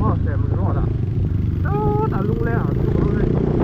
Aw Serhmun road ah sawtah lungleng ah chhuk ang a ni.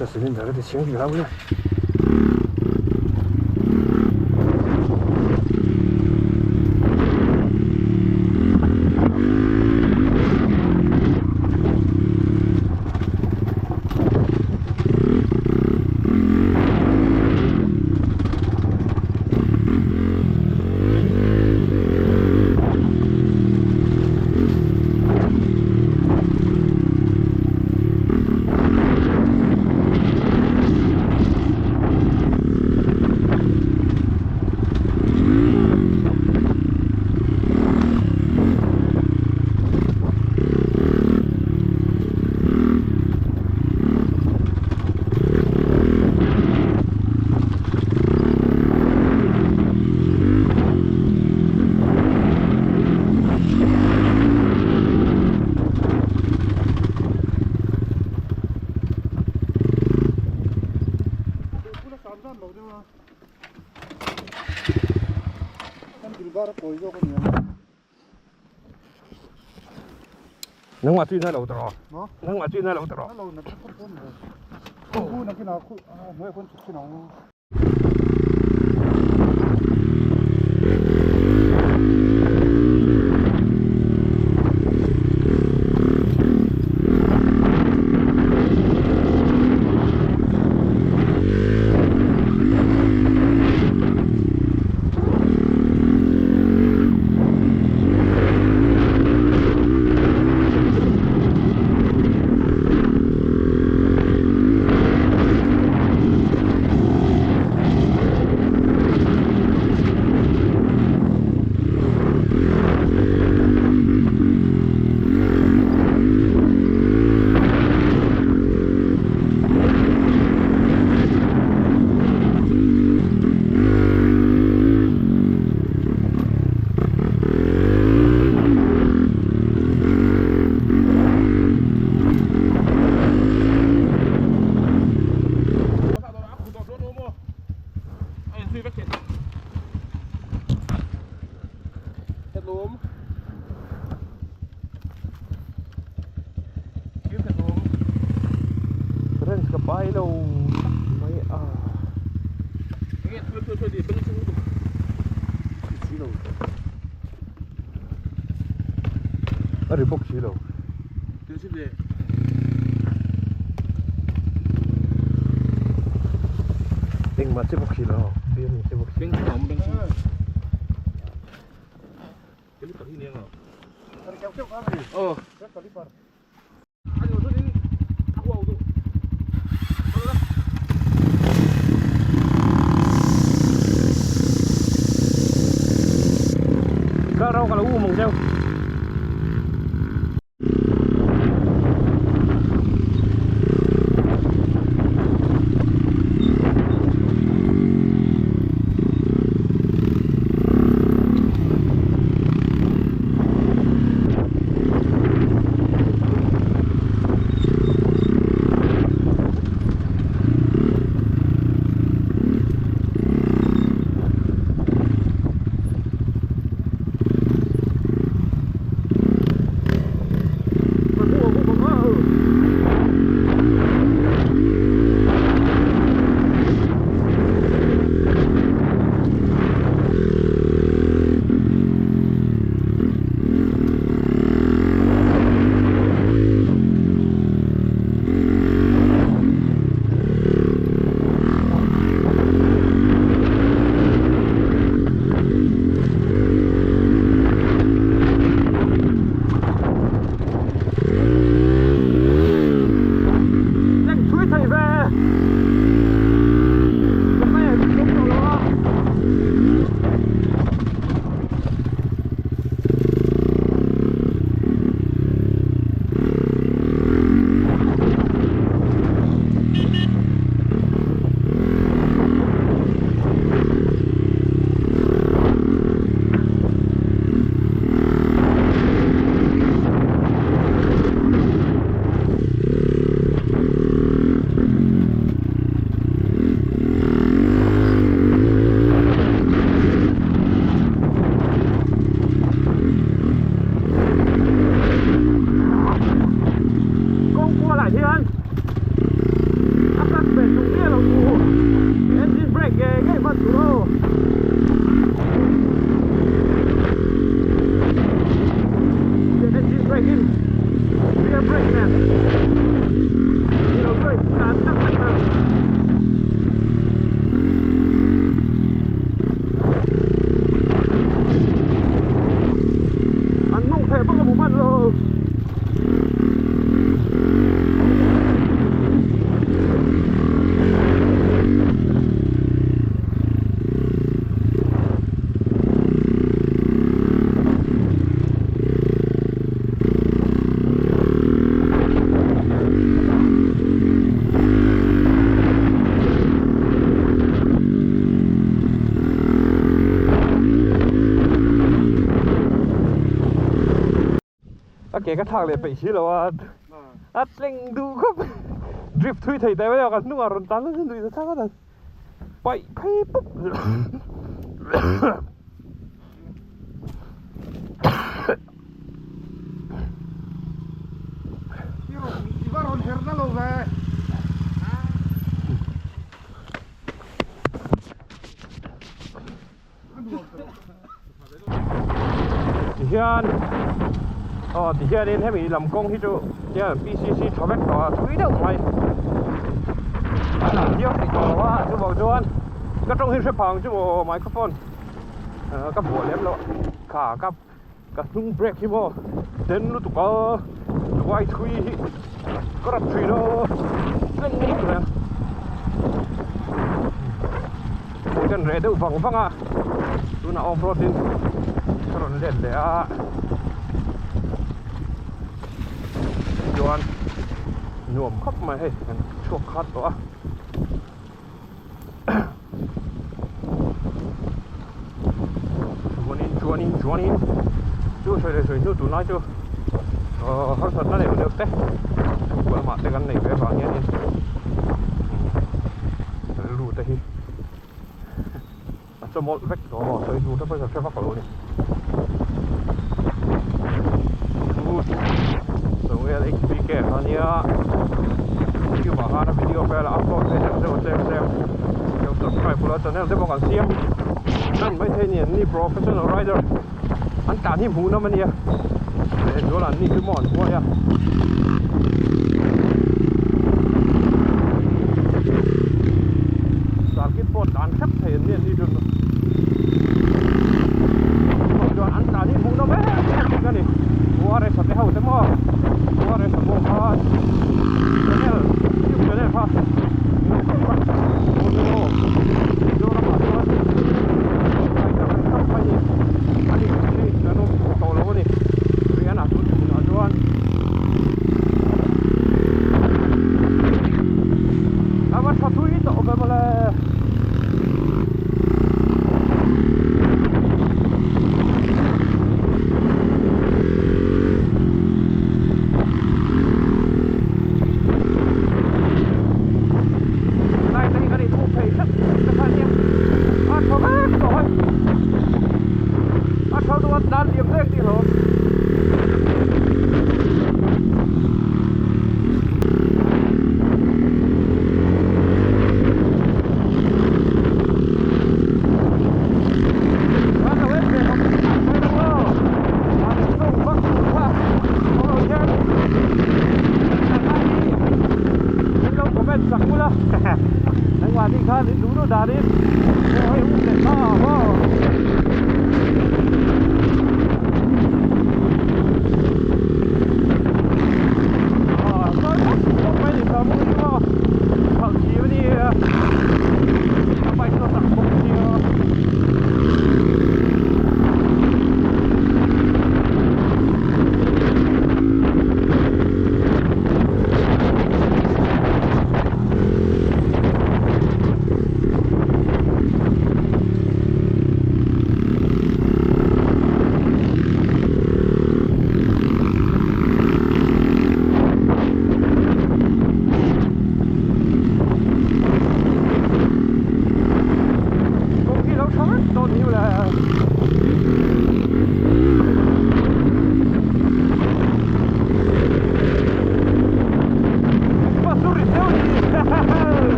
这 cylinder 给它清理了不？Nangmah chu ina lo tawh rawh. Nangmah chu ina lo tawh rawh. lawm. Thir khat awm. Friends ka pai lo tak mai a. Enge thil thil thil beng chhung lutuk. Si lo. A ri bawk si lo. Thil si ve. Engmah che bawk si lo. Beng che bawk si. Beng chhung a awm beng chhung. Ka rau ka lo um ang cheu. Kawng kualah hian a clutch ve chung miah lo tur engine brake ngei ngei hman tur aw. Engine brake in rear brake nen ni lo chuan tlan tak tak a. An mawng theh bawk a hmu hman lo. A ke ka thlak leh peih si lo a a tleng duh khawp drift thui thei teh mai a ka hnungah rawn tan nasa lui ta thlak a paih phei pawp Tihian aw tihianin hemi lam kawng hi chu tihian PCC tha vek tawh a thui deuh mai a thiang theih tawh lo a chuvang chuan ka tawng hi hre phang chu maw microphone ka buah lem loh kha ka ka hnung brake hi maw den lutuk a duai thui hi ka rap thin a tleng lutuk mai a kan reh deuh vang vang a tunah off road in ka rawn let leh a chuan nuam khawp mai hei kan chhuak khat tawh a. Chuanin chuanin chuanin chu sawi leh sawi hnu tunlai chu ahh harsatna deuh deuh te chhungkua lamah te kan nei ve avang hianin rilru te hi a chawmawlh vek tawh maw sawi tur te pawh hi ka hre vak lo a ni. Ania youtube ah khan a video vel a upload ve deuh deuh a tlem tlem lo subscribe ula channel te pawh kan siam tan maithei a ni an ni professional rider an tlan hi hmuh nawm a nia lehzual an ni chu maw an huai a. Circuit pawh tlan hrep thei an ni an ni chu chuan an tlan hi hmuh nawm em em bik a ni URS a te ho te maw URS a pawh kha channel youtube channel kha Mizoramah chuan rider an tam mai a ni ani hi kan awm tawh lo a ni Rihanna tun hmunah chuan a va tha thui tawh ve mawle. Lai te hi kan inhmuh phei hrep te kha nia a tha vek tawh a a tha duh a tlan liam vek tih hlawm.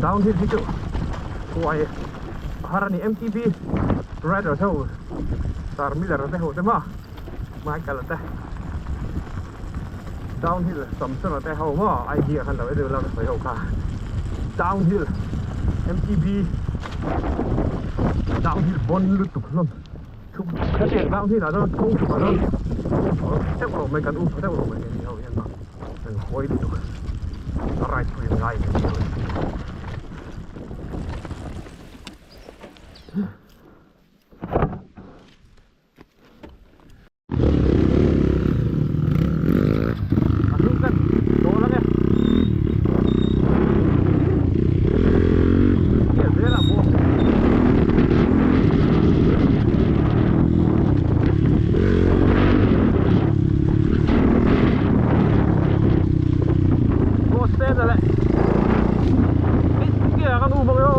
Downhill hi chu huai har a ni MTB riders ho Sir Miller te ho te maw Michael te downhill Samson te ho maw idea khan lo edu la ka sawi ho kha downhill MTB downhill bon lutuk hlawm Hetiang tlang hnenah chuan kawng chhukah chuan deuh lo mai kan um tha deuh lo mai ni ho hian kan hawi lutuk a ride pui ngai ni ho A hnung kan dawl ange Tia zel ah pawh Pawh stand a leh Tia kan um ang e aw.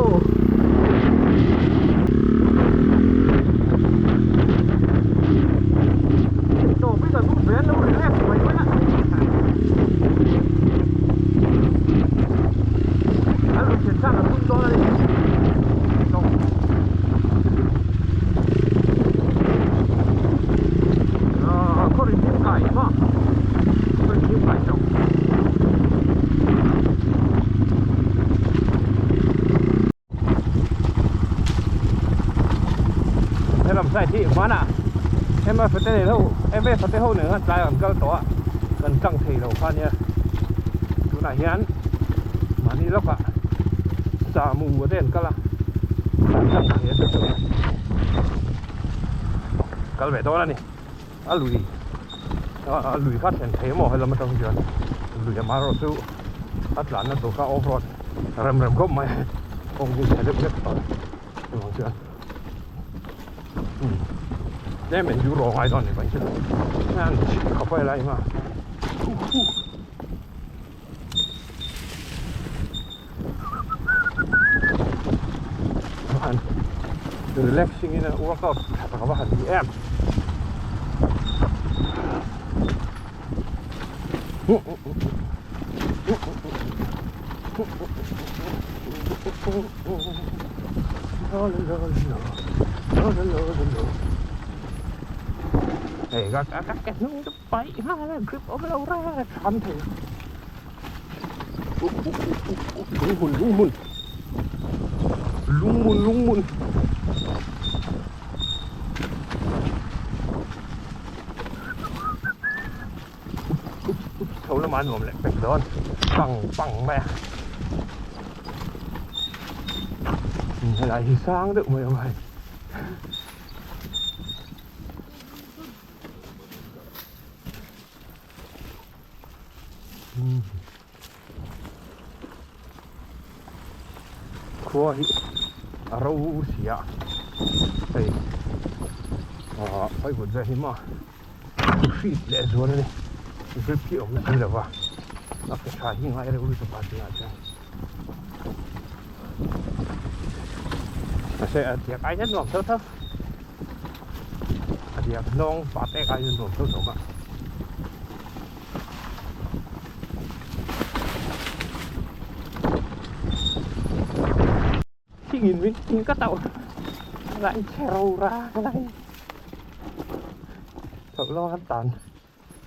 Helam side hi hmanah MF te nei ho MF te ho nen khan tlai an kal tawh a kan tlang thei lo kha nia tunah hian mahni lawkah samu te an kal a kan tlang thei a chu kal ve dawn a ni a lui. Lui kha thlen thei maw helam atang hian lui amaherawh chu a tlanna tur kha off road rem rem khawp mai kawng hi chhe deuh hlek tawh chuvang chuan tlem enduro ngai dawn a ni mai chu an chhip khawp a helai hma Relaxing in a workout tha tak a va han ni em. Hei ka ka ka hnung chu paih nghal a grip awm lo reng a tham thei. Lunghmun lunghmun lunghmun lunghmun chho lamah a nuam leh pek dawn pang pang mai a helai hi sang deuh mai ang hei. Khua hi a ro si a hei ah phaivut vel hi maw hrit leh zual a ni grip hi a awm si lo va a ke tha hi ngai reuh lutuk a tunah chuan mahse a diak ai hian nuam tho tho a diak hnawng pah tek ai hian nuam tho tho mah. Thingin min thing ka tauh lại chèo ra cái này thật lo ăn tàn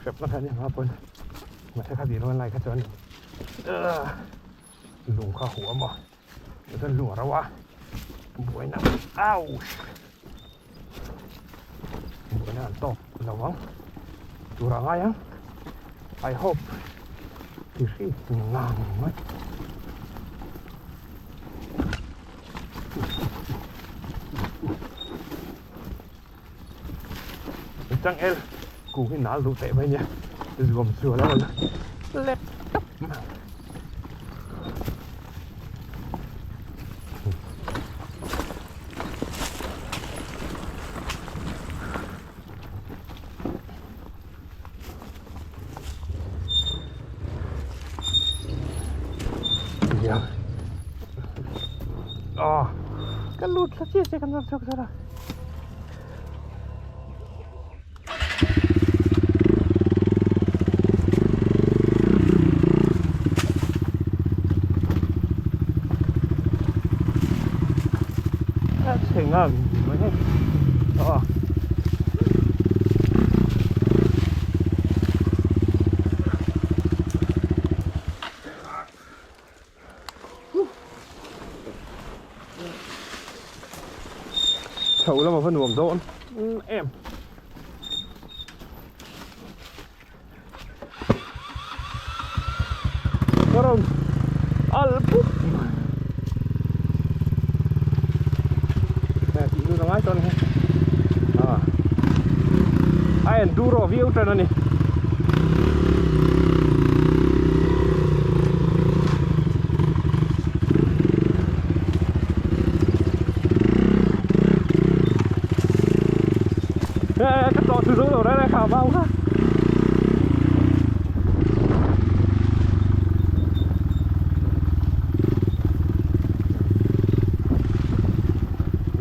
gặp nó thấy mà quên mà sẽ khác gì nó này khác cho lùng kha hủa mà nó lùa ra quá buổi nào ouch buổi nào to là vắng tur a ngai ang I hope ti hri ngang mai. Changel kung hi nal duh teh mai nia zuam sual a lep tawp mai. Ka lut thla chiah chiah kan rawn chhuak zawk a. Chhe ngang mai hei aw Chho lama va nuam dawn em. Ka rawn al pup mai. Nè tih nun a ngai tawn he. A a enduro viau tan a ni. Ka tlawh chu zo lo reng reng kha a vau kha.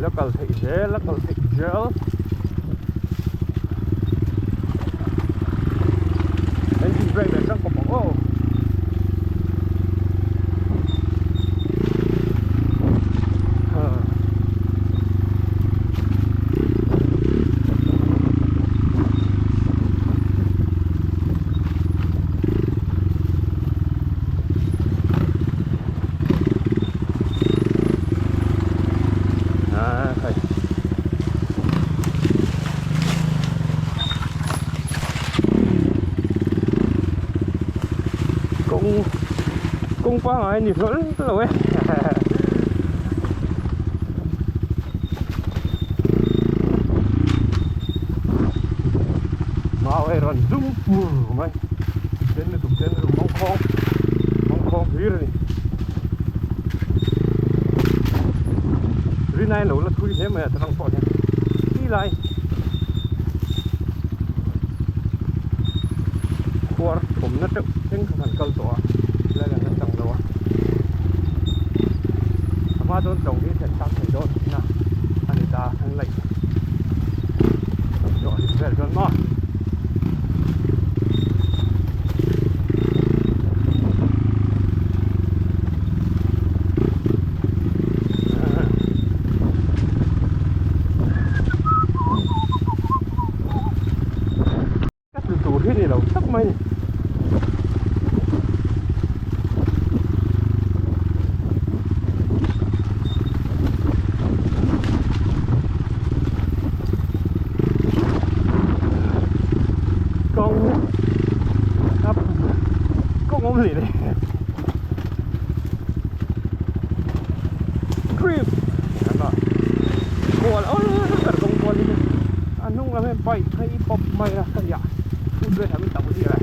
La kal theih zel la kal theih zel engine brake leh tang kawp ang aw. Kawng kawng pangngai a ni hlawl lo e. Wow hei rawn zum pur mai den lutuk den lutuk mawngkhawng mawngkhawng hlir a ni rinai lo la thui hle mai a tarang pawh hian ti lai khuar awmna teuh thleng kha kan kal tawh a tilai kan la chang lo a a hma chuan tlawng hi thlen tak thei dawn tihna a ni ta an laih tawh hlim vel chuan maw. Ka tlu tur hi ni lo tak mai ni. Kawng a kawng awm hlih ni. Grip kual awl ber kawng kual hi chu a hnung lam hian bike phei pawp mai a ka iah foot rest ah min tauh zir a.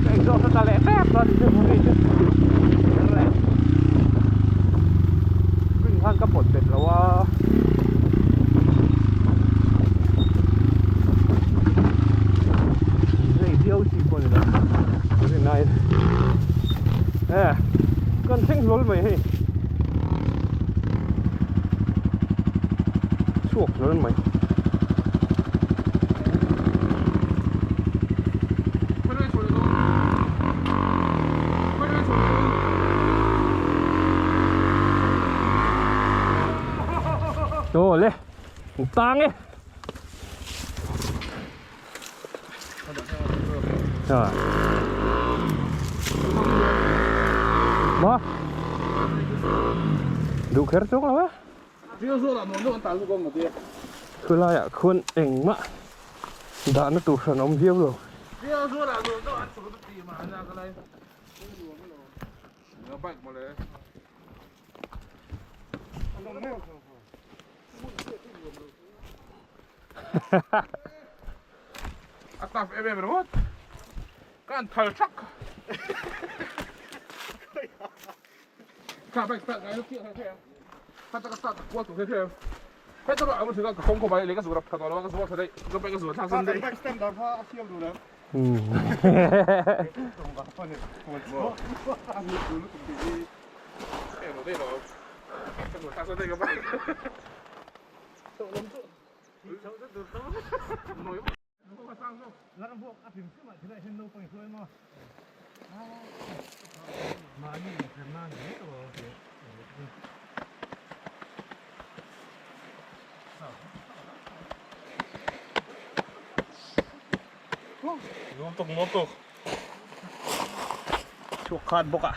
Ka exhaust a tla leh tep a ti chu hei chu spring khan ka pawt bet lo a. Hei viau chi pawh a ni lo rinai e kan thleng hlawl mai hei chhuak hlawl mai. Aw le tang e Ma Duh kher chuang lo e Khulaiah khuan engmah dahna tur hran awm viau lo. A tap em em ringawt. Ka han thal thak. Kha bike start ngai lo chiah kha kha ta ka start kual tur kha kha. Hei ta rawh ka kawng khawp ai leh ka zuar tha tawh lo a ka zuar tha daih ka bike a zuar thlak san daih. Bike stand dar kha a siam duh lo. Nuam tuk nuam tuk. Chhuak khat bawk a.